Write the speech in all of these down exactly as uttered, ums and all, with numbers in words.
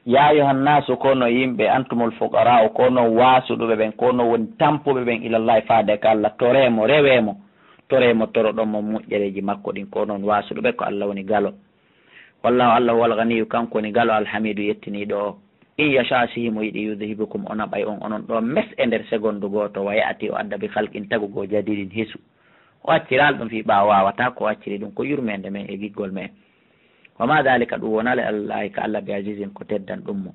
Ya ayuha nnasu, ko onon yimɓe, antumul fuqara'u, ko onon waasuɗuɓe ɓen, ko onon woni tampuɓe ɓen, ilallahi, faade ka Allah, toree mo, rewee mo, toree mo, toroɗon mo moƴƴereeji makko ɗin, ko onon waasuɗuɓe, ko Allah woni galo. Wallahu, Allah, huwal ganiyyu, kanko woni galo, alhamidu, yettiniiɗo o. In yasha, si himo yiɗi, yudhibukum, o naɓay on onon ɗoo mes e nder segondu gooto, wa ya'ti, o adda, bi khalqin, tagu goo, jadidin, hisu. O acciraali ɗum fii ɓaawo, waawataa ko o acciri ɗum, ko yurmeende men e giggol men. Wa ma dhalika, ɗum wonaali, alallahi, ka Allah, bi azizin, ko teddanɗum mo.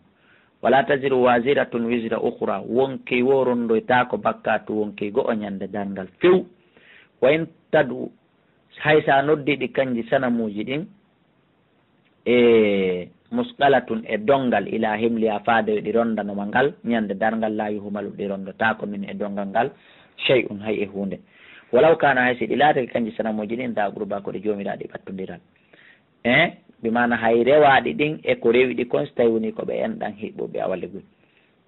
Wala taziru waziratun wizra ukhra, wonkey woo ronndoytaako bakkaatu wonkey go'o ɲande darngal few. Wa in tad'u, hay si a noddii ɗi kanji sanamuuji ɗin, e musqalatun, e donngal, ila himliha, faade ɗi ronndanoma ngal, ɲande darngal, la yuhmalu, ɗi ronndotaako, min, e donngal ngal, shay'un, hay e huunde. Walaw kana, hay si ɗi laatake kanji sanamuuji ɗin, dha qurba, ko ɗi joomiraaɗi ɓattondiral. Eh, bi maana hay rewaaɗi ɗin e ko rewi ɗi kon, si tawi woni ko ɓe enɗan hiɓɓuɓe awalegol.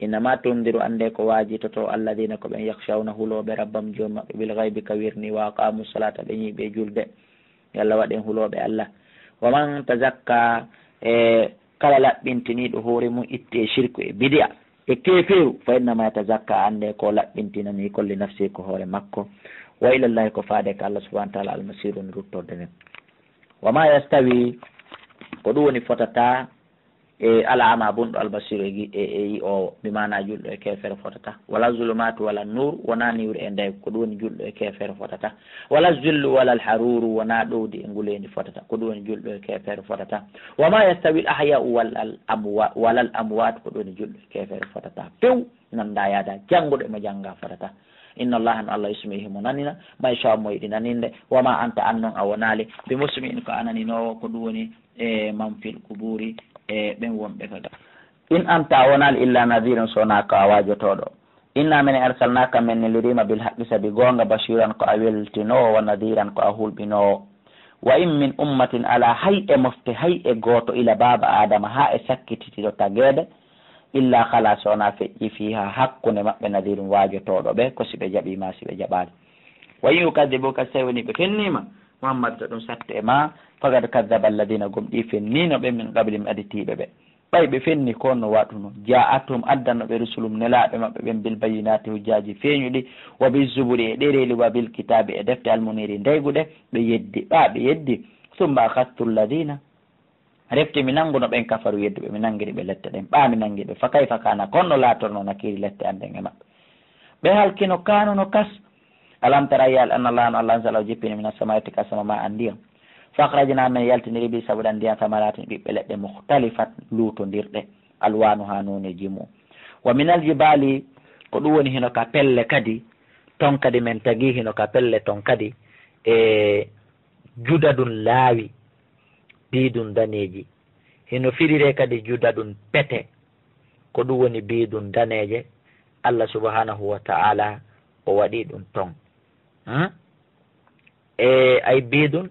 Innama tundiru, annde ko waajitotoo, alladina, ko ɓen, yakhshawna, hulooɓe, rabbahum, Joomi maɓɓe, bil ghaybi, ka wirnii, wa aqamu salata, ɓe ɲiiɓi e julde. Yo Allah waɗ en hulooɓe Allah. Wa man tazakka, e kala laɓɓintiniiɗo hoore mum itti e shirku e bidi'a e keefeeru, fa innama yatazakka, annde ko laɓɓintinanii kon, li nafsihi, ko hoore makko. Wa ilallahi, ko faade ka Allah subhanahu wa ta'ala, almasiru, woni ruttorde nden. Wa ma yastawi, ko ɗum woni fotata, e al ama, bunɗo, al basiru, e gi-, e, e yi'oowo, bi maana julɗo e keefeero fotata. Wala zulumatu wala nur, wona niwre e ndaygu, ko ɗum woni julɗo e keefeero fotata. Wala zillu wala al haruru, wona ɗowdi e nguleendi fotata, ko ɗum woni julɗo e keefeero fotata. Wa ma yastawi al ahya'u wal, al amwa-, wala al amwat, ko ɗum woni julɗo e keefeero fotata. Few nanda yaada, jannguɗo e mo jannga fotata. Inna Allaha, no Allah, yusmi'u, himo nanina, man yasha'u, mo yiɗi naninde. Wa ma anta, an non a wonaali, bi musmi'in, ko a naninoowo, ko ɗum woni e man fil quburi, e ɓen wonɓe ka ga. In anta, a wonaali, illa nadhirun, so wonaa ko a waajotooɗo. Inna, minen, arsalnaka, men neliriima, bil haqqi, sabi goonga, bashiran, ko a weltinoowo, wa nadhiran, ko a hulɓinoowo. Wa in min ummatin, alaa hay e mofte, hay e gooto, ila baaba Aadama, haa e sakkititiiɗo tageede, illa khala, so wonaa feƴƴii, fiha, hakkunde maɓɓe, nadhirun, waajotooɗo ɓe, ko si ɓe jaɓii maa si ɓe jaɓaali. Wa in yukadhibuka, so tawi woni ɓe fenniima, Muhammad, to ɗum satte e maa, faqad kadhaba alladhina, gomɗii fenniino ɓe, min qablihim, aditiiɓe ɓe. Ɓay ɓe fenni, ko honno waɗuno? Ja'athum, addano ɓe, rusulum, nelaaɓe maɓɓe ɓen, bil bayyinaati, hujjaaji feeñuɗi, wa biz zuburi, e ɗereeli, wa bil kitaabi, e defte, al muniiri, ndayguɗe, ɓe yeddi, ɓaa ɓe yeddi. Summa akhadhtu alladhina, refti mi nannguno ɓen, kafaru, yedduɓe, mi nanngiri ɓe lette ɗen, ɓaa mi nanngi ɓe. Fa kayfa kana, ko honno laatorno, nakiri, lette an ɗen e maɓɓe? Ɓe halkino, kanu no kas. Alam tara, yi'aali, anna Allaha, no Allah, anzala, o jippini, mina samaa'i, tika sama, maa'an, ndiyam. Fa akhrajna, men yaltiniri, bihi, sabu ɗam ndiyam, thamaratin, ɓiɓɓe leɗɗe, mukhtalifan, luutondirɗe, alwanuha, nooneeji mum. Wa minal jibaali, ko ɗum woni hino ka pelle kadi, ton kadi men tagi hino ka pelle ton kadi, e judadun laawi, biidun daneeji. Hino firire kadi judadun pete, ko ɗum woni biidun daneeje, Allah subhanahu wa ta'ala o waɗi ɗum ton. Hmm? E ay biidun,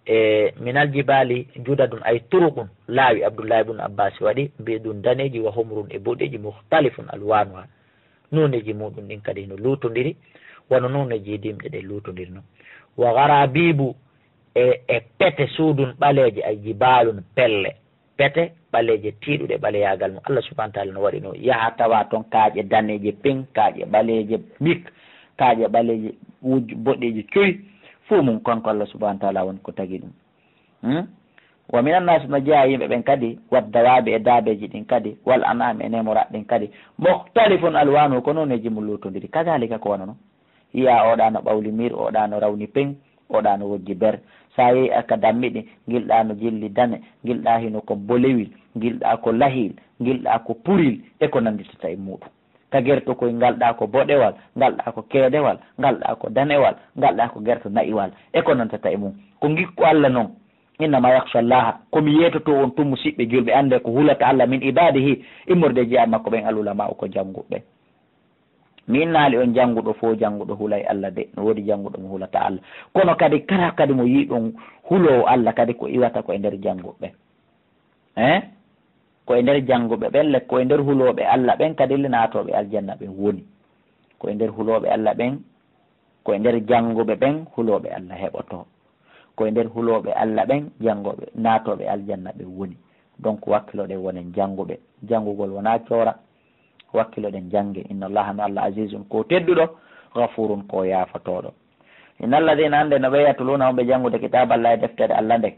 e minal jibaali judadun, ay turuqun, laawi, Abdullahi ibn Abbas waɗi, biidun daneeji, wa humrun, e boɗeeji, mukhtalifun alwanuha, nooneeji muɗum ɗin kadi no luutondiri, wano nooneeji dimɗe ɗe luutondiri non. Wa gharabibu, e, e pete suudun ɓaleeje, ay jibalun, pelle, pete ɓaleeje tiiɗuɗe ɓaleyaagal mum. Allah subhanahu wa ta'ala no waɗi no yaha tawa ton kaaƴe daneeje pin, kaaƴe ɓaleeje mik, kaaƴe ɓaleeje wuj-, boɗeeje cuy. Fuu mum kanko Allah subhanahu wa ta'ala woni ko tagi ɗum. Hmm? Wa minan naasi, no jeyaa yimɓe ɓen kadi, wad dawaabi, e daabeeji ɗin kadi, wal an'aami, e neemoraɗi ɗin kadi, mukhtalifun alwanuhu, ko nooneeji mum luutondiri. Kadhalika, ko wano non. Yi'aa oɗa no ɓawli mir, oɗa no rawni peng, oɗa no wojji ber. Sa yehi aka dammiɗi, ngilɗa no jilli dane, ngilɗa hino ko bolewil, ngilɗa ko lahil, ngilɗa ko puril, e ko nannditata e muɗum. Ka gertokoy, ngalɗa ko boɗewal, ngalɗa ko keedewal, ngalɗa ko danewal, ngalɗa ko gerto na'iwal, e ko nannditata e mum. Ko ngikku Allah non. Innama yakhsha Allaha, ko mi yeetoto on tun, musiɓɓe julɓe, annde ko hulata Allah, min ibadihi, immorde e jeyaa makko ɓen, al ulama'u, ko jannguɓe. Mi innaali on jannguɗo fow, jannguɗo hulay Allah de, no woodi jannguɗo mo hulata Allah. Kono kadi kala kadi mo yiiɗon huloowo Allah kadi ko iwata ko e nder jannguɓe. Eh? Ko e nder jannguɓe ɓen le, ko e nder hulooɓe Allah ɓen kadi le naatooɓe aljanna ɓen woni. Ko e nder hulooɓe Allah ɓen, ko e nder jannguɓe ɓen hulooɓe Allah heɓotoo. Ko e nder hulooɓe Allah ɓen janngooɓe, naatooɓe aljanna ɓen woni. Donc, wakkiloɗen wonen jannguɓe. Janngugol wonaa coora. Wakkiloɗen jannge. Inna Allaha, no Allah, azizun, ko tedduɗo, ghafurun, ko yaafotooɗo. Inna alladhina, annde no ɓe, yatluna, on ɓe janngude, kitaaballahi, deftere Allah nde,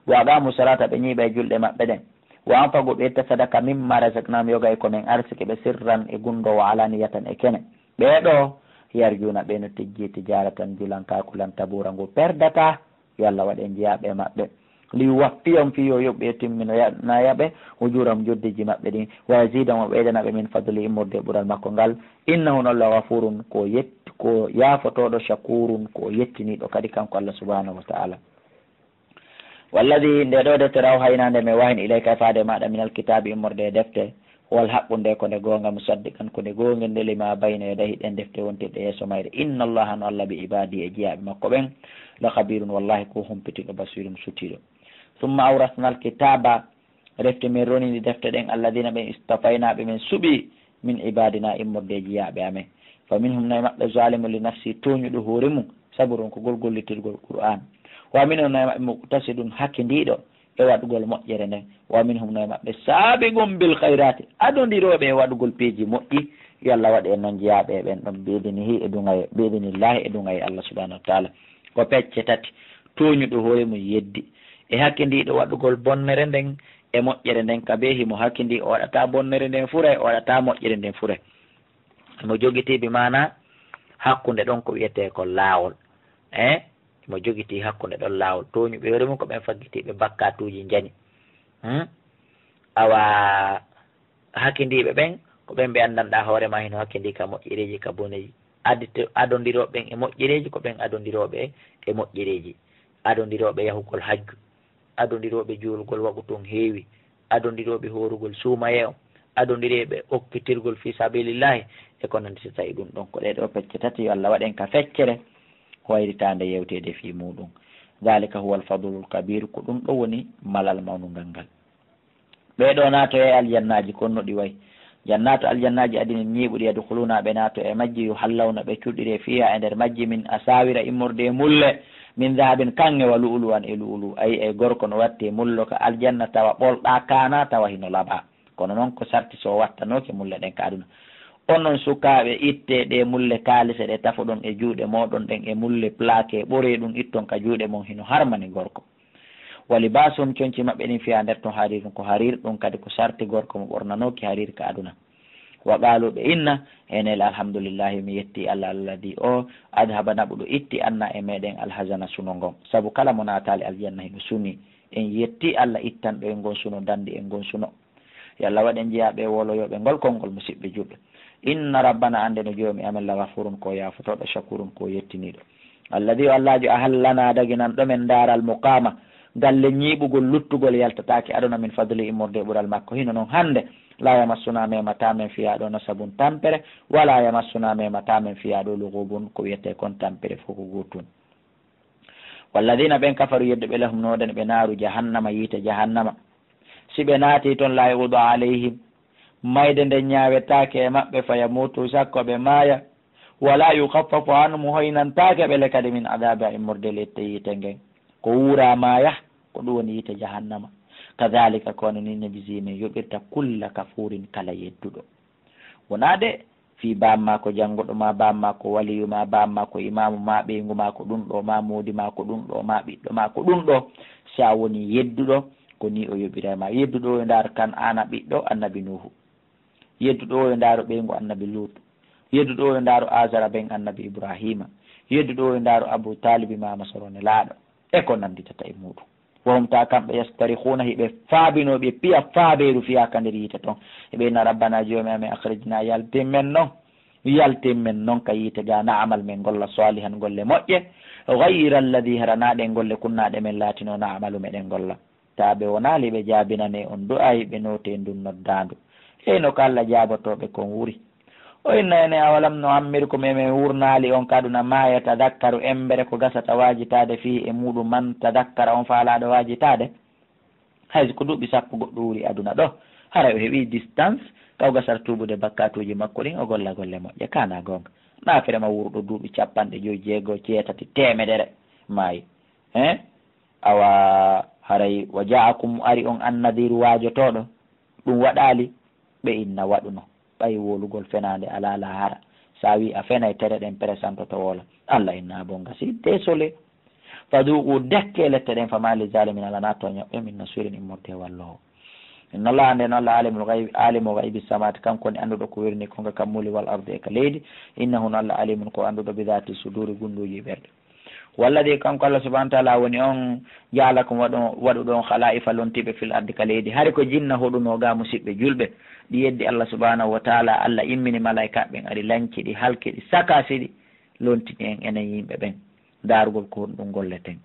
wa aqamu salata, ɓe ñiiɓa e julɗe maɓɓe ɗen, wa anfaqu, ɓe itta sadaka, mimma razaqnahum, yoga e ko men arsiki ɓe, sirran, e gunndoo, wa alaniyatan, e kene. Ɓee ɗoo, yarjuna, ɓe no tijji, tijaratan, julanka, ko lan tabura, ngu perdataa. Yo Allah waɗ en jeyaaɓe e maɓɓe. Li yuwaffiyahum, fii yo yoɓ ɓe, timminoya ɓe, ujurahum, joddeeji maɓɓe ɗin, wa yazidahum, o ɓeydana ɓe, min fadli, immorde e ɓural makko ngal. Innahu, no Allah, ghafurun, ko yett-, ko yaafotooɗo, shakurun, ko yettiniiɗo kadi kanko Allah subhanahu wa ta'ala. Walladhi, nde ɗoo deftere, awhayna, nde men wahini, ilayka, e faade maaɗa, minal kitaabi, immorde e defte, wal haqqu, nde ko nde goonga, musaddiqan, ko nde goonga nde, lima bayna yadayhi, ɗen defte wontirɗe yeeso mayre. Inna Allaha, no Allah, bi ibadi, e jeyaaɓe makko ɓen, la khabirun, wallahi, ko humpitiiɗo, basirun, sutiiɗo. Thumma awrasna al kitaba, refti men ronini defte ɗen, alladhina, ɓen, istafayna, ɓe men suɓi, min ibadina, immorde e jeyaaɓe amen. Fa minhum, no e maɓɓe, zalimun li nafsi, tooñuɗo hoore mum, sabu ronkugol gollitirgol Qur'an. Wa minhum, no e maɓɓe, muqtasidun, hakindiiɗo e waɗugol moƴƴere nden. Wa minhum, no e maɓɓe, sabiqun bil khayrati, adondirooɓe e waɗugol piiji moƴƴi. Yo Allah waɗ en non jeyaaɓe e ɓen ɗon, bi idnihi, e duŋayee, bi idnillahi, e duŋayee Allah subhanahu wa ta'ala. Ko pecce tati: tooñuɗo hoore mum yeddi, e hakindiiɗo waɗugol bonnere nden e moƴƴere nden, ka bee himo hakindii, o waɗataa bonnere nden furay, o waɗataa moƴƴere nden furay. Himo jogitii, bi maana hakkunde ɗon ko wiyetee ko laawol. Eh? Himo jogitii hakkunde ɗon laawol. Tooñuɓe hoore mum ko ɓen faggitiiɓe bakkaatuuji njani. Hmm? Awa, hakindiiɓe ɓen, ko ɓen ɓe anndanɗaa hoore maa hino hakindii ka moƴƴereeji, ka boneeji. Adito-, adondirooɓe ɓen e moƴƴereeji, ko ɓen adondirooɓe e moƴƴereeji. Adondirooɓe yahugol hajju, adondirooɓe juulgol waqtu on heewi, adondirooɓe hoorugol suumayee on, adondirooɓe okkitirgol fii sabilillahi, e ko nandi. So tawi ɗum ɗon, ko ɗee ɗoo pecce tati, yo Allah waɗ en ka feccere wayritaande yewteede fii muuɗum. Dhalika huwal fadlul kabir, ko ɗum ɗoo woni malal mawnungal ngal. Ɓee ɗoo naatoyay aljannaaji, kon no ɗi wayi. Jannaatu, aljannaaji adnin ñiiɓuɗi, yadkhuluna, ɓe naatoya e majji, yuhallawna, ɓe cuɗiree, fiiha, e nder majji, min asawira, immorde e mulle, min dhahabin, kaŋŋe, wa lu'lu'an, e lu'lu'u. Ayi, e gorko no watti e mullo ka aljanna, tawa ɓolɗaa, kaanaa, tawa hino laɓaa. Kono non ko sarti so wattanooke mulle ɗen ka aduna. Onon sukaaɓe, ittee ɗee mulle kaalise ɗe tafoɗon e juuɗe mooɗon ɗen, e mulle plaqué, ɓoree ɗum, itton ka juuɗe mon, hino harmani gorko. Wa libasuhum, conci maɓɓe ɗin, fiha, nder ton, hariirun, ko hariir, ɗum kadi ko sarti gorko mo ɓornanooki hariir ka aduna. Wa qaalu, ɓe inna, enen, alhamdulillahi, mi yetti Allah, alladhi, o, adhaba, naɓuɗo, itti, anna, e meɗen, alhazana, suno ngon. Sabu kala mo naataali aljanna hino suni. En yetti Allah ittanɗo en ngon suno, danndi en ngon suno. Yo Allah waɗ en jeyaaɓe e woloyooɓe ngol konngol, musiɓɓe juɓɓe. Inna rabbana, annde no Joomi amen, la ghafurun, ko yaafotooɗo, shakurun, ko yettiniiɗo. Alladhi, o Allaajo, ahallana, daginanɗo men daaral muqama, galle ñiiɓugol, luttugol, yaltataake aduna, min fadli, immorde e ɓural makko. Hino non hannde, la yamassuna, memataa men, fiha, ɗo, nasabun, tampere, wala yamassuna, memataa men, fiha, ɗo, lughubun, ko wiyetee kon tampere fof ko gootun. Walladhina, ɓen, kafaru, yedduɓe, lahum, no woodani ɓe, naaru jahannama, yiite jahannama. Si ɓe naatii ton, la yuqda alayhim, mayde nden ñaawetaake e maɓɓe, fa yamuutu, sakko ɓe maaya, wala yukhaffafu anhum, hoynantaake ɓe le kadi, min adhabiha, immorde e lette yiite ngen. Ko wuuraa maaya, ko ɗum woni yiite jahannama. Kadhalika, ko wano nii, najzi, men yoɓirta, kulla kafurin, kala yedduɗo. Wonaa de fii bammaa ko jannguɗo maa, bammaa ko waliyu maa, bammaa ko imaamu maa, ɓeyngu maa ko ɗum ɗoo maa, moodi maa ko ɗum ɗoo maa, ɓiɗɗo maa ko ɗum ɗoo. Si a wonii yedduɗo, ko nii o yoɓiray maa. Yedduɗo o yo ndaaru Kan'aana ɓiɗɗo Annabi Nuuhu. Yedduɗo o yo ndaaru ɓeyngu Annabi Luutu. Yedduɗo o yo ndaaru Aazara ben Annabi Ibraahiima. Yedduɗo o yo ndaaru Abuu Taalibi maama soro Nelaaɗo, e ko nannditata e muuɗum. Wa hum, taa kamɓe, yastarikhuuna, hiɓe faabinoo, ɓe piya faabeeru, fiihaa, ka nder yiite ton. Hiɓe inna, rabbana, Joomi amen, akhrijna, yaltin men non, yaltin men non ka yiite gaa, na'mal, men golla, saalihan, golle moƴƴe, ghayra alladhii, hara naa ɗen golle, kunna, ɗe men laatinoo, na'malu, meɗen golla. Taa ɓe wonaali ɓe jaabinanee on du'aayi, ɓe nootee ndun noddaandu. Hey, no ka Alla jaabotoo ɓe kon wuri. O inna, enen, awalam nu'ammirkum, e men wuurnaali on ka aduna, ma yatadhakkaru, embere ko gasata waajitaade, fiihi, e muuɗum, man tadhakkara, on faalaaɗo waajitaade? Hay si ko duuɓi sappo goɗɗo wuuri aduna ɗoo, haray o heɓii distance ka o gasata tuubude bakkaatuuji makko ɗin, o golla golle moƴƴe. Kaana goonga. Naafere ma wuurɗo duuɓi capanɗe joyi, jeego, jeetati, teemedere, maayi. Hein? Awa, Haray wa ja'akum ari on annadiru waajotooɗo, ɗum waɗaali, ɓe inna waɗuno. Ɓay wowlugol fenaande alaa laahara. So a wi'i a fenay, tere ɗen peresantoto wowla. Alla inna a bon gasi, désolé. Fadhuqu, dekke lette ɗen, fama li zalimina, alaa tooñooɓe min nasirin, immorde e walloowo. Inna Allaha, nden Alla, alimul ghaybi, alimu ghaybi samawati, kanko woni annduɗo ko wirni ko nga kammuuli, wal ardi, e ka leydi. Innahu, no Alla, alimun, ko annduɗo bi dhati suduri, gunduuji ɓerɗe. Walladi, kanko Alla subhanahu wa ta'ala woni on, ja'alakum, waɗu-, waɗuɗo on khala'ifa, lontiiɓe, fil ardi, ka leydi. Hari ko jinna hoɗunoo ga, musiɓɓe julɓe, ɗi yeddi Alla subhanahu wa ta'ala, Alla immini malaa'ikaaɓe ɓen, ari lanci ɗi, halki ɗi, sakasi ɗi, lontini en enen yimɓe ɓen, ndaarugol ko honɗum golleten.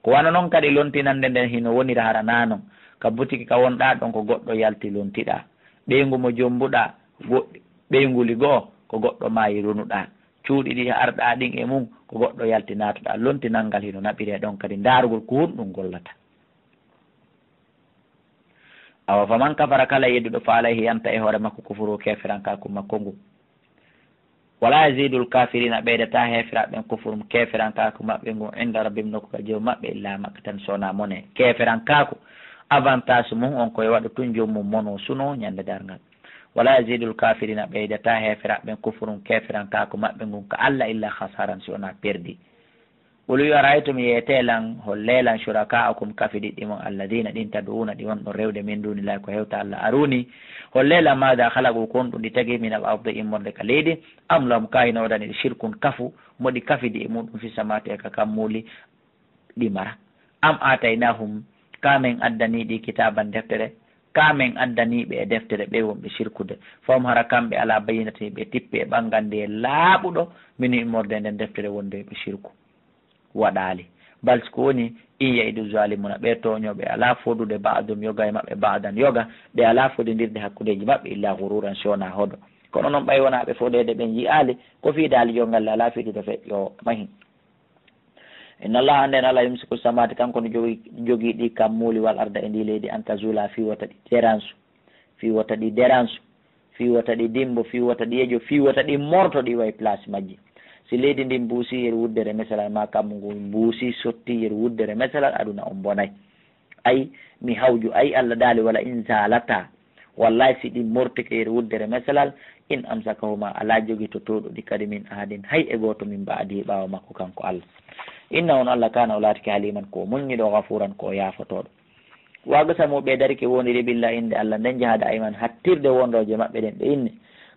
Ko wano non kadi lontinande nden hino wonira hara naa non. Ka butiki ka wonɗaa ɗon, ko goɗɗo yalti lontiɗaa. Ɓeyngu mo jombuɗaa, goɗɗi, ɓeynguli goo, ko goɗɗo maayi ronuɗaa. Cuuɗi ɗi arɗaa ɗin e mum, ko goɗɗo yalti naatuɗaa. Lontinal ngal hino naɓiree ɗon kadi, ndaarugol ko honɗum gollata. Awa faman kafara, kala yedduɗo, fa alayhi, yanta e hoore makko, kufuru, keeferankaaku makko ngun. Wala yazidul kafirina, ɓeydataa heeferaaɓe ɓen, kufrum, keeferankaaku maɓɓe ngun, inda rabbihim, nokku ka Joomi maɓɓe, illa maqtan, so wonaa mone. Keeferankaaku, avantage mum on ko yo waɗu tun joomum mum mono suno ñande darngal. Wala yazidul kafirina, ɓeydataa heeferaaɓe ɓen, kufrum, keeferankaaku maɓɓe ngun ka Alla, illa khasaran, si wonaa perdi. Qul, yo araytum, yeetee lan, hollee lan, shurakaakum, kafidiɗɗi mon, alladina, ɗin, tad'una, ɗi wonɗon rewde, min dunillahi, ko hewta Alla, aruni, hollee lan, maada khalaqu, ko honɗum ɗi tagi, min al ardi, immorde ka leydi, am lahum, kaa hino woodani ɗi, shirkun, kafu, mo ɗi kafidi e muɗum, fi samawati, e ka kammuuli, ɗi mara. Am ataynahum, kaa men addanii ɗi, kitaaban, deftere, kaa men addanii ɓe e deftere, ɓe wonɓe shirkude, fahum, hara kamɓe, ala bayyinatin, ɓe tippi e ɓanngandi e laaɓuɗo, min, immorde e nden deftere, wonde ɓe shirku waɗaali. Bal, si ko woni, in ya'idu zalimuna, ɓe tooñooɓe alaa fodude, ba'dum, yoga e maɓɓe, ba'dan, yoga, ɓe alaa fodindirde hakkundeeji maɓɓe, illa ghururan, si wonaa hodo. Kono non, ɓay wonaa ɓe fodeede ɓen yi'aali, ko fii daali jongalle alaa fidude feƴƴo mahi. Inna Allaha, nden Alla, yumsiku samawati, kanko no jogi, jogii ɗi kammuuli, wal arda, e ndi leydi, an tazula, fii wota ɗi deransu, fii wota ɗi deransu, fii wota ɗi dimbo, fii wota ɗi yejo, fii wota ɗi morto, ɗi way place majji. Si leydi ndin buusii yer wuddere meselal, maa kammu ngun buusii sottii yer wuddere meselal, aduna on bonay. Ay, mi hawju, ay, Alla daali, wala in zalata, wallahi, si ɗi mortike yer wuddere meselal, in amsakahuma, alaa jogitotooɗo ɗi kadi, min ahadin, hay e gooto, min ba'dihi, ɓaawo makko, kanko Alla. Innahu, on Alla, kana, o laatike, haliman, ko o muññiɗo, ghafuran, ko o yaafotooɗo. Wa aqsamu, ɓe darike wondiri, billahi, innde Alla nden, jahada ayman, hattirde wondooje maɓɓe ɗen, ɓe inni,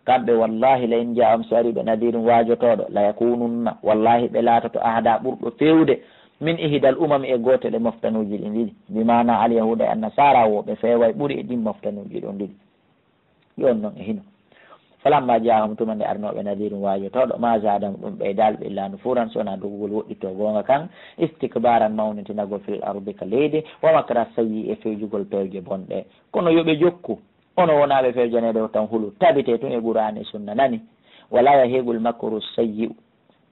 kamɓe, wallahi, la in ja'ahum, si ari ɓe, nadirun, waajotooɗo, la yakununna, wallahi, ɓe laatoto, ahda, ɓurɗo feewde, min ihdal umami, e gootel e moftanuuji ɗin ɗiɗi, bi maana al yahuda e annasaara, wo ɓe feeway ɓuri e ɗin moftanuuji ɗon ɗiɗi. Yo on non e hino. Falamma ja'ahum, tuma nde arnooɓe, nadirun, waajotooɗo, ma zaadahum, ɗum ɓeydaali ɓe illaa nufuuran, si wonaa dogugol woɗɗitoo goonga kan, istikbaaran, mawnintinagol, fil ardi, ka leydi, wa makra sayyi, e fewjugol pewje bonɗe. Kono yo ɓe jokku, ono wonaa ɓe fewjaneede o tan hulu, tabitee tun e Qur'aana e Sunna nani, wala yahiqul makru sayyi'u,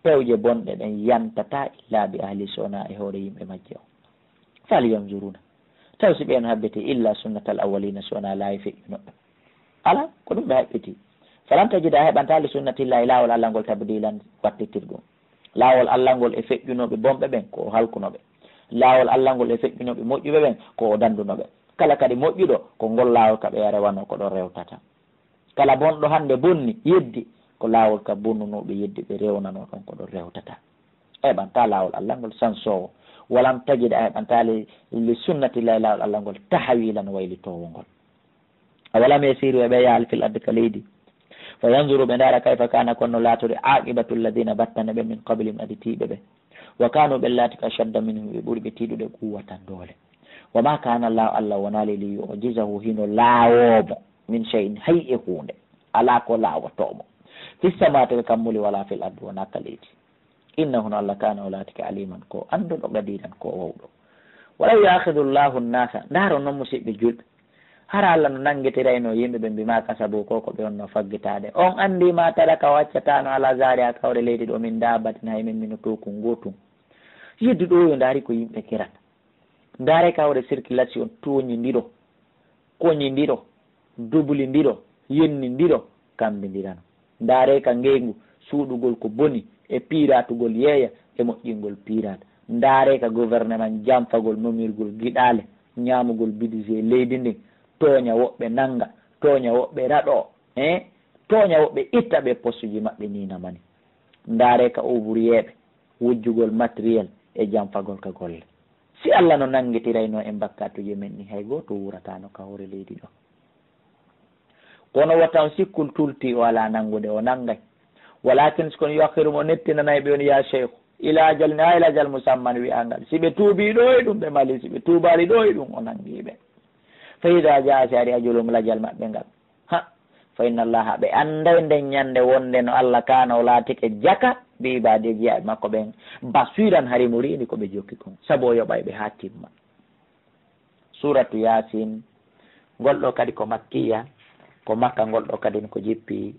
pewje bonɗe ɗen yantataa illaa bi ahli, si wonaa e hoore yimɓe majje on. Fahal yanzuruna, taw si ɓen habbitii, illa sunnatal awwalina, si wonaa laawi feƴƴunooɓe? Alaa, ko ɗum ɓe habbitii. Falan tajida, a heɓantaa, li sunnatillahi, laawol Alla ngol, tabdilan, wattitirɗum. Laawol Alla ngol e feƴƴunooɓe bonɓe ɓen, ko o halkunoo ɓe. Laawol Alla ngol e feƴƴunooɓe moƴƴuɓe ɓen, ko o danndunoo ɓe. Kala kadi moƴƴuɗo, ko ngol laawol ka ɓeya rewanoo, ko ɗon rewtata. Kala bonɗo hannde bonni, yeddi, ko laawol ka bonnunooɓe yeddi, ɓe rewnanoo ɗon, ko ɗon rewtata. A heɓantaa laawol Alla ngol sansoowo. Walan tajida, a heɓantaa li, li sunnatillahi, laawol Alla ngol, tahwilan, waylitoowo ngol. Awalam yasiru, e ɓe yaal, fil ardi, ka leydi, fa yanzuru, ɓe ndaara, kayfa kana, ko honno laatiri, aqibatu alladina, battane ɓe, min qablihim, aditiiɓe ɓe. Wa kanu, ɓe laatike, ashadda minhum, ɓe ɓuri ɓe tiiɗude, quwwatan, doole. Wa ma kana Allahu, Alla wonaali, li yu'jizahu, hino laawoo mo, min shay'in, hay e huunde. Alaa ko laawotoo mo. Fi samawati, ka kammuuli, wala fil ardi, wonaa ka leydi. Innahu, no Alla, kana, o laatike, aliman, ko annduɗo, qadiran, ko wawɗo. Walaw yu'akhidhu Allahu nnasa, ndaaro non, musiɓɓe julɓe, hara Alla no nanngitirayno yimɓe ɓen, bima kasabu, ko ko ɓe wonno faggitaade. On anndi, ma taraka, o accataano, ala zahriha, ka hoore leydi ɗo, min dabbatin, hay min mino tooku ngootun. Yeddu ɗo yo ndaari ko yimɓe kirata. Ndaare ka hoore circulation, tooñindiro, koñindiro, dublindiro, yennindiro, kammbindirano. Ndaare ka ngeygu, suuɗugol ko boni, e piiratugol yeeya, e moƴƴingol piirata. Ndaaree ka gouvernement janfagol, nomirgol giɗaale, ñaamugol bidise leydi ndin, tooña woɓɓe, nannga, tooña woɓɓe, raɗoo, eh, tooña woɓɓe, itta ɓe postuji maɓɓe, nii na mani. Ndaaree ka ouvrier ɓe, wujjugol matériel e janfagol ka golle. Si Alla no nanngitiraynoo en bakkaatuuje men ɗin, hay gooto wuurataano ka hoore leydi ɗoo. Kono wota on sikku tulti o alaa nanngude, o nanngay. Walakin si kono yuakhiruhum, o nettinanay ɓe on, ya sheikhu, ila ajalin, ha ila ajal musamman wi'angal. Si ɓe tuubii ɗoo e ɗum, ɓe mali. Si ɓe tuubaali ɗoo e ɗum, o nanngi ɓe. Fa ida jaa, si ari ajaluhum, lajal maɓɓe ngal. Ha, fa inna Allaha, ɓe annday nden ñannde wonde no Alla kaana, o laatike jaka, bi ibaadihi, jiyaaɓe makko ɓen, basiran, hari mo riini ko ɓe jokki kon. Sabu o yoɓay ɓe haa timma. Suuratu Yaasin, ngol ɗoo kadi ko makkiya, ko Makka ngol ɗoo kadi ko jippi,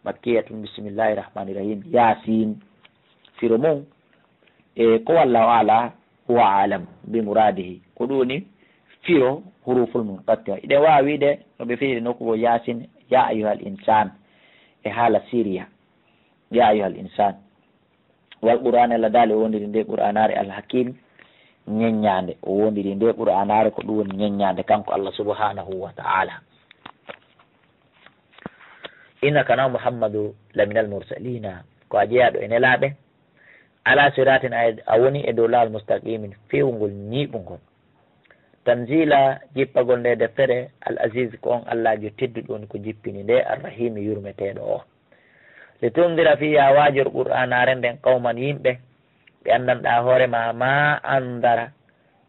makkiya tun, bismillahi rahmani rahim, Yaasin. Firo mum, e ko wallahu ala wa alam bi muradihi, ko ɗum woni firo huruful munqatia. Iɗen waawi wiide no ɓe firiri nokku goo Yaasin, ya ayyuhal insan, e haala Siriya, ya ayyuhal insan. Wal Qur'an, Alla daali o wondiri nde Qur'anaare, al hakim, ñeññaande. O wondiri nde Qur'anaare, ko ɗum woni ñeññaande, kanko Alla subhanahu wa ta'ala. Innaka, an Muhammadu, laminal mursalina, ko a jeyaaɗo e nelaaɓe. Ala siratin, a, a woni e dow laawol, mustaqimin, feewngol, ñiiɓungol. Tanzila, jippagol nde deftere, al aziz, ko on Allaajo tedduɗo woni ko jippini nde, arrahimi, yurmeteeɗo o. Litundira, fii yo a waajor Qur'aanaare nden, qawman, yimɓe, ɓe anndanɗaa hoore ma, ma andara,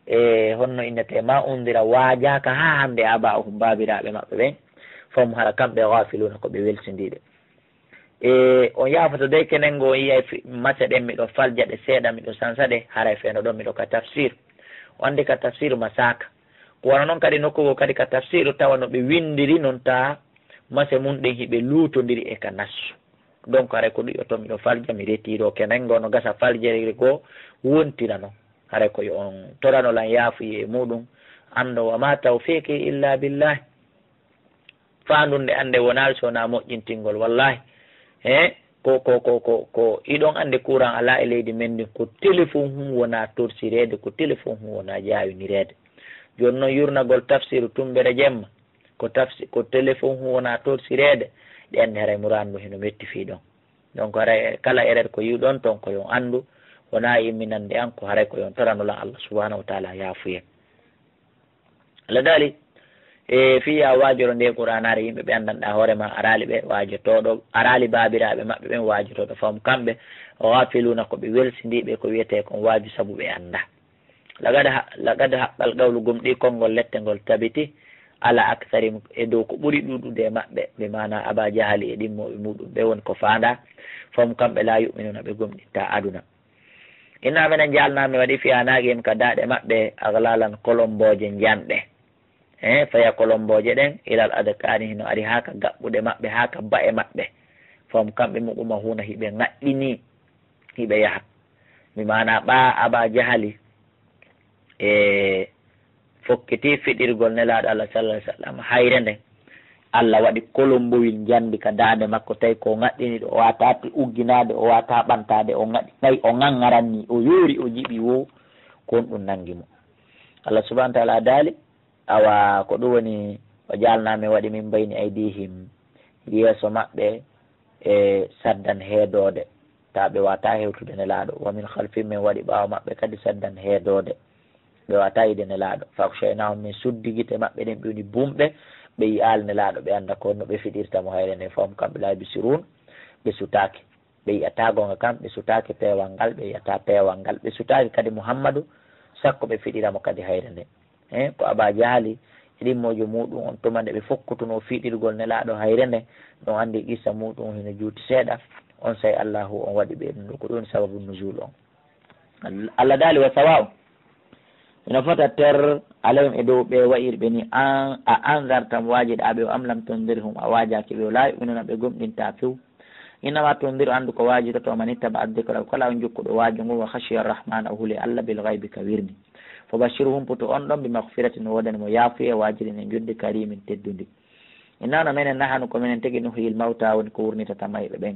e honno innete, ma undira, waajaaka haa hannde, abaa'uhum, baabiraaɓe maɓɓe ɓen, fahum, hara kamɓe, gaafiluuna, ko ɓe welsindiiɓe. E on yaafoto dey, kenen ngo on yiyay fi-, mase ɗen, miɗo falja ɗe seeɗa, miɗo sansa ɗe, haray feno ɗon miɗo ka tafsir. O anndi ka tafsir masaaka. Ko wano non kadi nokku goo kadi ka tafsir tawa no ɓe winndiri non, ta mase mun ɗen hiɓe luutondiri e ka nassu. Donc haray ko ɗum o to miɗo falja, mi retiro kenen ngo no gasa faljere goo wontira non. Haray ko yo on torano lan yaafuye e muɗum. Anndo, wa ma tawfiqi illa billah. Faandunde annde wonaa so wonaa moƴƴintingol. Wallahi, he, ko, ko, ko, ko, ko iɗon annde courant alaa e leydi men ndin, ko téléphone hun wonaa torsireede, ko téléphone hun wonaa jaawinireede. Jooni non, yurnagol tafsiru tumbere jemma, ko tafsi-, ko téléphone hun wonaa torsireede, ɗe anndi haray muraadu ndu hino metti fii ɗon. Donc, haray kala erreur ko yi'uɗon ton, ko yo on anndu, wonaa imminande an, ko haray ko yo on torano lan Allah subhanahu wa ta'ala yaafuye. Allah daali, e fii yo a waajoro nde Qur'aanaare yimɓe ɓe anndanɗaa hoore ma, araali ɓe waajotooɗo, araali baabiraaɓe maɓɓe ɓen waajotooɗo, fahum kamɓe, gaafiluuna, ko ɓe welsindiiɓe ko wi'etee kon waaju sabu ɓe anndaa. Laqad ha-, laqad haqqal qawlu, gomɗii konngol lette ngol tabiti, ala aktharihim, e dow ko ɓuri ɗuuɗude e maɓɓe, bi maana Aba Jahali e ɗimmooɓe muuɗum ɓe woni ko faandaa, fahum kamɓe laa yu'minuuna, ɓe gomɗintaa aduna. Inna, menen jaalnaa, mi waɗi fii a'naaqihim, ka daaɗe maɓɓe, aglalan, kolombooje njanɗe. He, faya kolombooje ɗen, ilal adkaani, hino ari haa ka gaɓɓuɗe maɓɓe, haa ka ba'e maɓɓe. Fahum kamɓe, muqmahuuna, hiɓe ŋaɗɗinii, hiɓe yaha. Mi maana ɓaa Aba Jahali, e fokkiti fiɗirgol Nelaaɗo Allah sallallahu alaihi wasallam hayre nden, Allah waɗi kolombowel njandi ka daande makko, tawi ko ŋaɗɗiniiɗo, o waataa ugginaade, o waataa ɓantaade, o ŋaɗi, tawi o ŋaŋŋaranni, o yoori, o jiɓi wo, ko honɗum nangi mo. Allah subhanahu wa ta'ala daali, awa ko ɗum woni, wa ja'alna, min waɗi, min bayni aydihim, yeeso maɓɓe, e saddan, heedoode, ta ɓe waataa hewtude Nelaaɗo. Wa min khalfihim, min waɗi ɓaawo maɓɓe kadi saddan, heedoode, ɓe waataa yiide Nelaaɗo. Fa aghshaynahum, min suddi gite maɓɓe ɗen, ɓe woni bumɓe, ɓe yi'aali Nelaaɗo, ɓe annda ko no ɓe fiɗirta mo hayre nden. Fahum kamɓe laa yubsiruun, ɓe sutaaki. Ɓe yi'ataa goonga kan, ɓe sutaaki peewal ngal, ɓe yi'ataa peewal ngal, ɓe sutaaki kadi Muhammadu, sakko ɓe fiɗira mo kadi hayre nden. He, ko Aba Jahali e ɗimmoojo muuɗum on, tuma nde ɓe fokkutunoo fiɗirgol Nelaaɗo hayre nden, ɗon anndi qissa muuɗum hino juuti seeɗa. On say Allahu on waɗi ɓe ɗum ɗo, ko ɗum sababu nuzul on. Al-, Allah daali, wa sawa'un, hino fota ter, alayhim, e dow ɓe wa'irɓe ni, an, a anzartahum, waajiɗaa ɓe, am lam tunzirhum, a waajaaki ɓe, laa yu'minuuna, ɓe gomɗintaa few. Innama tunziru, anndu ko waajitoto, man ittaba'a dhikra, kala on jokkuɗo waaju ngun, wa khashiya rahmana, o huli Allah, bil ghaybi, ka wirni. Fa bashirhu, humputu on ɗon, bi maghfiratin, woodani mo yaafuye, wa ajrin, e njoddi, karimin, teddundi. Inna, no menen, nahanu, ko menen tigi, nuhyil mawta, woni ko wurnitata mayɓe ɓen.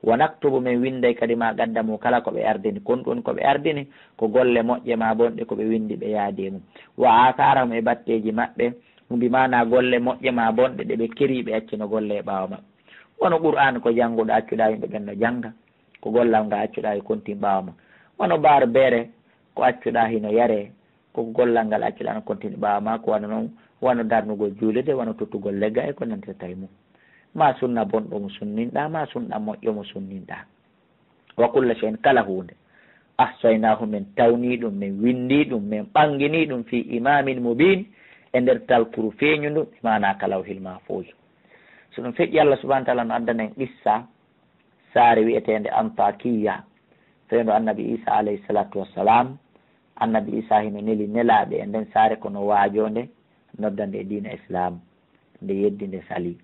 Wa naktubu, men winnday kadi ma qaddamu, kala ko ɓe ardini, kon ɗun ko ɓe ardini, ko golle moƴƴe ma bonɗe ko ɓe winndi ɓe yaadi e mum. Wa aathaarahum, e batteeji maɓɓe, bi maanaa golle moƴƴe ma bonɗe ɗe ɓe kerii ɓe accino golle e ɓaawo maɓɓe. Wano Qur'aan ko jannguɗo accuɗaa yimɓe ɓen no jannga, ko gollal ngal accuɗaa e kontin ɓaawo ma. Wano baar beere ko accuɗaa hino yaree, ko gollal ngal accuɗaa no kontin ɓaawo ma, ko wano non, wano darnugol juulirde, wano tottugol leggal e ko nantata e mum. Ma sunna bonɗo mo sunninɗaa, ma sunna moƴƴo mo sunninɗaa. Wa kulla shay'in, kala huunde, ahsaynaahu, men tawnii ɗum, men winndii ɗum, men ɓanginii ɗum, fii imaamin mubiin, e nder talkuru feeñundu, bi maanaa ka lawhil mahfuuz. So ɗum feƴƴii, Allah subhaanahu wa ta'aalaa no addana en qissa saare wi'eteende Antakiya, fewndo Annabi Iisaa alayhi salaatu wassalaam. Annabi Iisaa hino neli nelaaɓe e nden saare, kono waajoo nde, nodda nde e diina Islaam, nde yeddi, nde salii.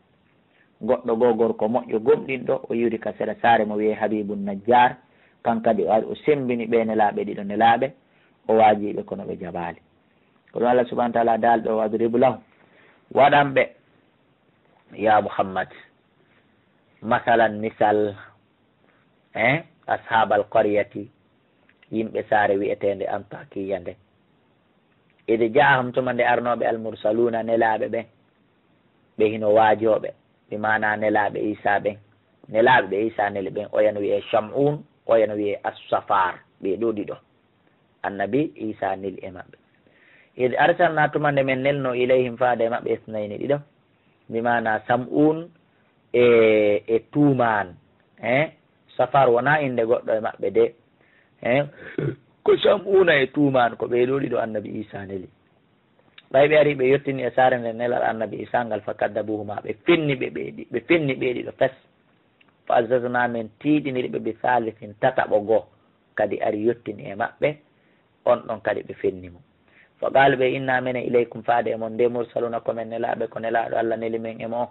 Goɗɗo goo gorko moƴƴo gomɗinɗo, o iwri ka sera saare mo wi'ee Habiibu Najjaar, kan kadi o ari o semmbini ɓee nelaaɓe ɗiɗo nelaaɓe, o waajii ɓe kono ɓe jaɓaali. Ko ɗum Allah subhaanahu wa ta'aalaa daali ɗoo, "Wadrib lahum", waɗan ɓe, yaa Muhammad, masalan, misal, eh, ashaabal qaryati, yimɓe saare wi'eteende Antakiya nde. Id ja'ahum, tuma nde arnooɓe al mursaluuna, nelaaɓe ɓen, ɓe hino waajooɓe, bi maanaa nelaaɓe Iisaa ɓen, nelaaɓe ɓe Iisaa neli ɓen, oya no wi'ee Sham'uun, oya no wi'ee As-Safaar, ɓee ɗoo ɗiɗo Annabi Iisaa neli e maɓɓe. Id arsalnaa, tuma nde men nelnoo, ilayhim, faade e maɓɓe, isnayni, ɗiɗo, bi maanaa Sam'uun e, e Tuumaan, eh? Safaar wonaa innde goɗɗo e maɓɓe de, eh? Ko Sam'uuna e Tuumaan, ko ɓee ɗoo ɗiɗo Annabi Iisaa neli. Ɓay ɓe arii, ɓe yottini e saare nden nelal Annabi Iisaa ngal, fa kaddabuuhumaa, ɓe fenni ɓe ɓee ɗi-, ɓe fenni ɓee ɗiɗo fes. Fa azzaznaa, men tiiɗiniri ɓe, bi saalisin, tataɓo goo kadi ari yottini e maɓɓe, on ɗon kadi ɓe fenni mo. Fa qaalu, ɓe, innaa menen, ilaykum, faade e mon nde, mursaluuna, ko men nelaaɓe, ko nelaaɗo Allah neli men e mo on.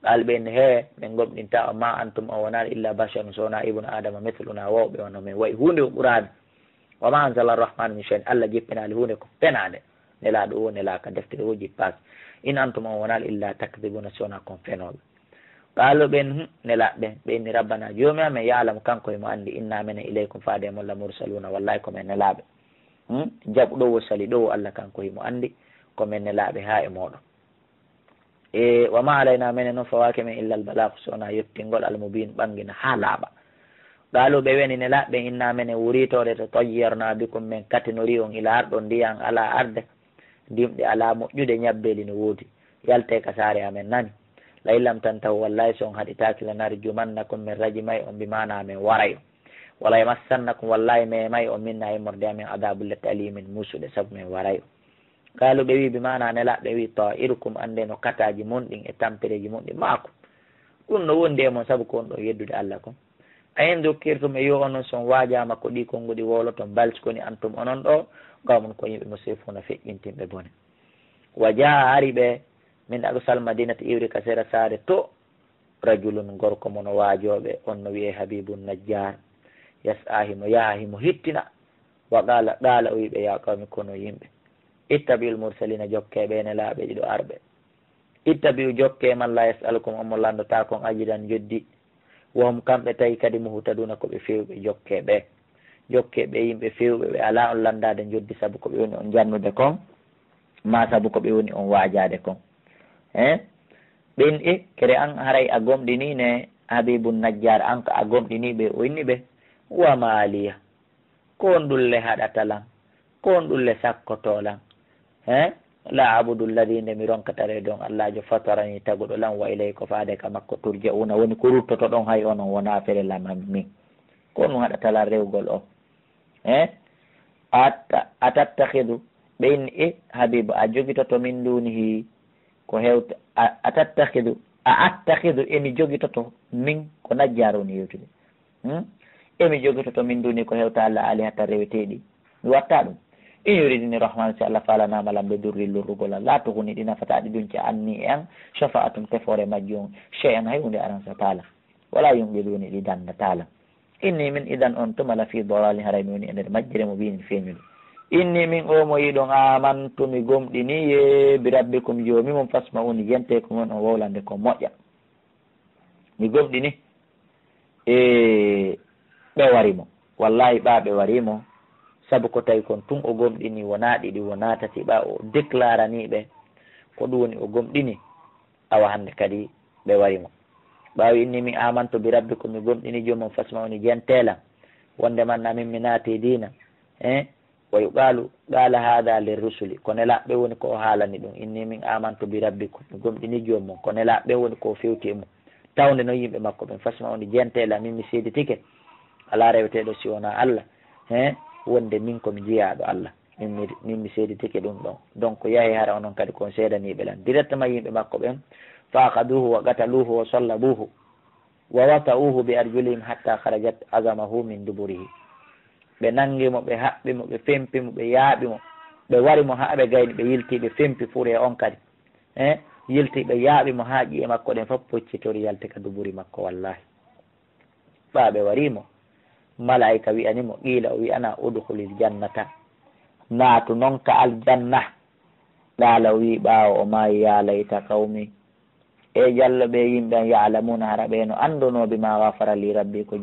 Qaalu, ɓe inni, hee, men gomɗintaa on, maa antum, on wonaali, illaa basharun, so wonaa ibnu Aadama, mislunaa, wowɓe on no men, wa'i huunde ko ɓuraani. Wa maa anzala arrahmaanu min shay'in, Allah jippinaali huunde ko fenaande. Nelaaɗo o nelaaka, deftere o jippaaki. In antum, on wonaali, illaa takdibuuna, so wonaa kon fenooɓe. Qaalu, ɓen, hmm, nelaaɓe ɓen, ɓe inni, rabbana, joomi amen, ya'lamu, kanko himo anndi, innaa menen, ilaykum, faade e mon, la mursaluuna, wallaahi ko men nelaaɓe. Hmm? Jaɓuɗo wo sali ɗo wo Allah, kanko himo anndi ko men nelaaɓe haa e mooɗon. E, wa maa alaynaa, menen non fawaaki men, illal balaagu, so wonaa yottingol, al mubiin, ɓanngina haa laaɓa. Qaalu, ɓe wi nelaaɓe ɓen, innaa menen, wuriitoore to, tayyarnaa bikum, men katinorii on, ila arɗon, ndiyan alaa arde, dimɗe alaa, moƴƴude, ñabbeeli no woodi, yaltee ka saare amen, nani? La in lam tantahu, wallaahi so on haɗitaaki, lanarjumannakum, men rajimay on, bi maanaa men waray on. Wala yamassannakum, wallaahi meemay on, minnaa, immorde amen, adaabun, lette, aliimin, muusuɗe, sabu men waray on. Qaalu, ɓe wi, bi maanaa nelaaɓe ɓen wi, taa'irukum, anndee no kataaji mon ɗin e tampereeji mon ɗin ma'akum. Ɗum no wondi e mon, sabu ko on ɗon yeddude Allah kon. A in dukkirtum, e yo onon so on waajaama ko ɗii konnguɗi wowloton, bal, ko ni, antum, onon ɗoo, qawmun, ko yimɓe, musrifuuna, feƴƴintinɓe bone. Wa jaa'a, ari ɓe, min aqsal madiinati, iwri ka sera saare to, rajulun, gorko mo no waajooɓe, on no wi'ee Habiibu Najjaar, yas'aa, himo yaha, himo hittina. Wa qaala, qaala, o wi'i ɓe, yaa qawmi, ko onon yimɓe, ittabi'ul mursaliina, jokkee ɓee nelaaɓe ɗiɗo arɓe. Ittabi'u, jokkee, man laa yas'alukum, on mo lanndotaako on, ajran, njoddi. Wa hum, kamɓe tawi kadi, muhtaduuna, ko ɓe feewɓe, jokkee ɓe. Jokkee ɓee yimɓe feewɓe, ɓe alaa on lanndaade njoddi sabu ko ɓe woni on jannude kon, maa sabu ko ɓe woni on waajaade kon. Eh? Ɓen e, kere an haray a gomɗinii ne, Habiibu Najjaar, an ka a gomɗinii ɓe, o inni ɓe, wa maa liya. Ko honɗun le haɗata lan? Ko honɗun le sakkotoo lan? He? Laa a'budu alladhii, nde mi ronkata reedu on Allaajo, fataranii, taguɗo lan, wa ilayhi, ko faade ka makko, turja'uuna, woni ko ruttotoɗon, hay onon wonaa fele lan min. Ko honɗun haɗata lan rewgol on? He? Atta-, atattakhidu, ɓe inni, e Habiibu, a jogitoto, min duunihi, ko hewta, a, atattakhidu, a attakhidu, emi jogitoto, min, ko Najjaar woni yewtude. Hmm? Emi jogitoto min duuni ko hewta Allah aalihata reweteeɗi. Mi watta ɗum. In yuridini rahmanu, si Allah faalanaama lan be durri lorrugol lan, laa tuguni, ɗi nafataa, ɗi duncaa, anni e an, shafa'atum, tefoore majji on, shay'an, hay huunde aransataa lan. Wala yunqiduni, ɗi dandataa lan. Inni min idan on tuma la fi dalalin, haray mi woni e nder majjere mubiinin feeñude. Inni min o mo yiɗon, amantu, mi gomɗini ye bi rabbikum, joomi mon, fasma'uni, jente ko mon on wowlande kon moƴƴa. Mi gomɗini. E ɓe wari mo. Wallahi, ɓaa ɓe wari mo, sabu ko tawi kon tun o gomɗini, wonaa ɗiɗi, wonaa tati, ɓaa o déclarani ɓe ko ɗum woni o gomɗini. Awa hannde kadi ɓe wari mo. Ɓaawi inni, "Min amantu bi rabbikum," mi gomɗini joomum, "fasma'uni," jenten lan. Wonde man na min mi naati diina. Eh? "Wa yuqalu qala hadha lirrusuli," ko nelaaɓe woni ko o haalani ɗum, "Inni min amantu bi rabbikum," mi gomɗini joomum, ko nelaaɓe woni ko o fewti e mum. Tawde noon yimɓe makko ɓen, "Fasma'uni," jenten lan, min mi seeditike, alaa reweteeɗo si wonaa Allah. He, wonde min ko mi jiyaaɗo Allah. Min mi, min mi seeditike ɗum ɗon. Donc, yahe hara onon kadi ko on seedaniiɓe lan. Directement yimɓe makko ɓen, "Fa akhaduhu wa qataluhu wa sallabuhu wa wata'uhu bi arjulihim hatta kharajat azamahu min duburihi." Ɓe nangi mo, ɓe haɓɓi mo, ɓe fempi mo, ɓe yaaɓi mo, ɓe wari mo haa ɓe gayni, ɓe yilti, ɓe fempi fure on kadi. Eh, yilti, ɓe yaaɓi mo haa ƴi'e makko ɗen fof poccitori, yalti ka duburi makko, wallahi. Ɓaa ɓe wari mo, malaa'ika wi'ani mo, qiila, o wi'ana, "Udkhulil jannata," naatu non ka aljanna. Qaala, o wi'i ɓaawo o maayi, "Ya layta qawmi," e jallo ɓe yimɓe an, "ya'lamuna," hara ɓe no anndunoo, "bima ghafara li rabbi," ko